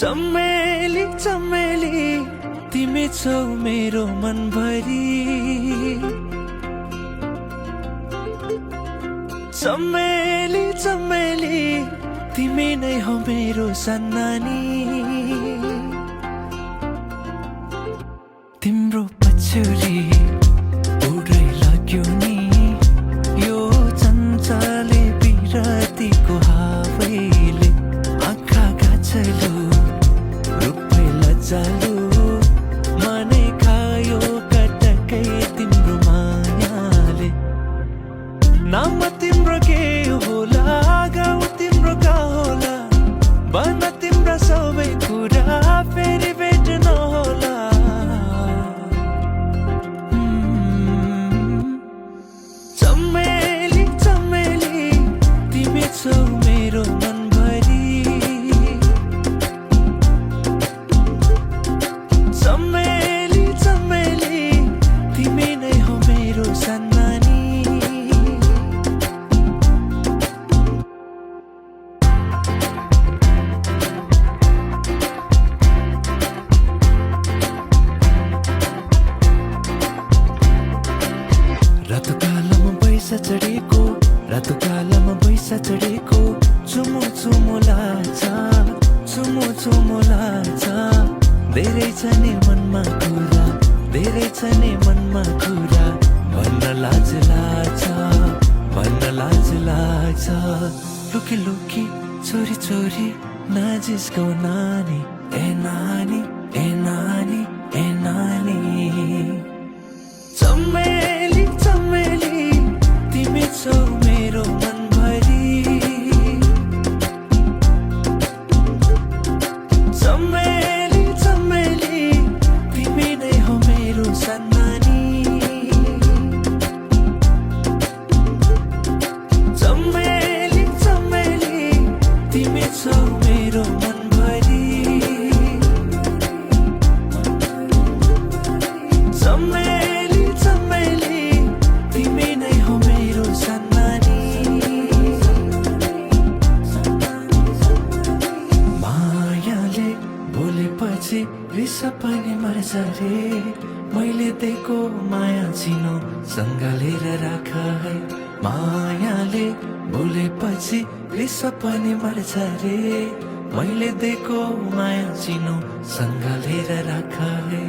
चमेली चमेली तिमी छौ मेरो मनभरि। चमेली चमेली तिमी नै हो मेरो सन्नानी। तिम्रो पछुरी उडै लाग्यो नि यो चञ्चले बिरतीको हावैले। आँखा गाछलु रूपै लजालु मनै खायो कटकै तिम्रो मायाले। नाम तिम्रो के होला गाउँ तिम्रो का होला भन तिम्रो सबै कुरा फेरि भेट्न होला। चमेली चमेली तिमी छौ मेरो मनभरि। चमेली चमेली तिमी नै हो मेरो सन्नानी। रातो कालोमा पैसा चढेको रातो कालोमा पैसा चढेको चुमो चुमो लाग्छ चुमो चुमो लाग्छ। धेरै छ नि मनमा कुरा धेरै छ नि मनमा कुरा भन्न लाज लाग्छ भन्न लाज लाग्छ। लुकी लुकी छोरी छोरी नजिस्कौ नानी ए नानी ए नानी ए नानी। चमेली चमेली तिमी छौ मेरो मनभरि। चमेली चमेली तिमी नै हो मेरो सन्नानी। चमेली चमेली तिमी छौ मेरो मनभरि। चमेली चमेली तिमी नै हो मेरो सन्नानी। मायाले बोलेपछि रिस पनि मर्छ रे। मैले दिएको माया चिनो सँगालेर राख है। मायाले बोलेपछि रिस पनि मर्छ रे। मैले दिएको माया चिनो सँगालेर राख है।